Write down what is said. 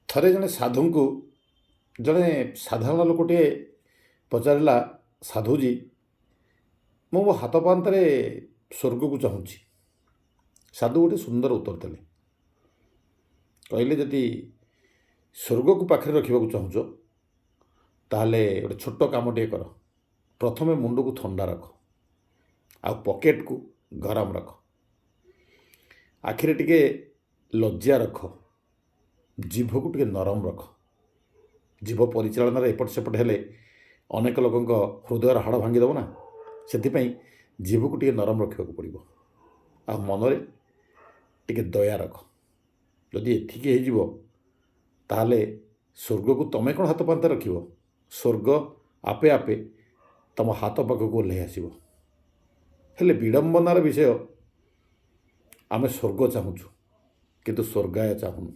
ଥରେ ଜଣେ ସାଧୁଙ୍କୁ ଜଣେ ସାଧାରଣ ଲୋକଟିଏ ପଚାରିଲା, ସାଧୁଜୀ, ମୁଁ ମୋ ହାତ ପାହାନ୍ତାରେ ସ୍ୱର୍ଗକୁ ଚାହୁଁଛି। ସାଧୁ ଗୋଟେ ସୁନ୍ଦର ଉତ୍ତର ଦେଲେ। କହିଲେ, ଯଦି ସ୍ୱର୍ଗକୁ ପାଖରେ ରଖିବାକୁ ଚାହୁଁଛ, ତାହେଲେ ଗୋଟେ ଛୋଟ କାମଟିଏ କର। ପ୍ରଥମେ ମୁଣ୍ଡକୁ ଥଣ୍ଡା ରଖ ଆଉ ପକେଟକୁ ଗରମ ରଖ। ଆଖିରେ ଟିକେ ଲଜ୍ଜା ରଖ, ଜିଭକୁ ଟିକେ ନରମ ରଖ। ଜିଭ ପରିଚାଳନାରେ ଏପଟ ସେପଟ ହେଲେ ଅନେକ ଲୋକଙ୍କ ହୃଦୟର ହାଡ଼ ଭାଙ୍ଗିଦେବ ନା, ସେଥିପାଇଁ ଜିଭକୁ ଟିକେ ନରମ ରଖିବାକୁ ପଡ଼ିବ। ଆଉ ମନରେ ଟିକେ ଦୟା ରଖ। ଯଦି ଏତିକି ହେଇଯିବ, ତାହେଲେ ସ୍ୱର୍ଗକୁ ତମେ କ'ଣ ହାତ ପାହାନ୍ତାରେ ରଖିବ, ସ୍ୱର୍ଗ ଆପେ ଆପେ ତମ ହାତ ପାଖକୁ ଓହ୍ଲାଇ ଆସିବ। ହେଲେ ବିଡ଼ମ୍ବନାର ବିଷୟ, ଆମେ ସ୍ୱର୍ଗ ଚାହୁଁଛୁ କିନ୍ତୁ ସ୍ୱର୍ଗାୟ ଚାହୁଁନୁ।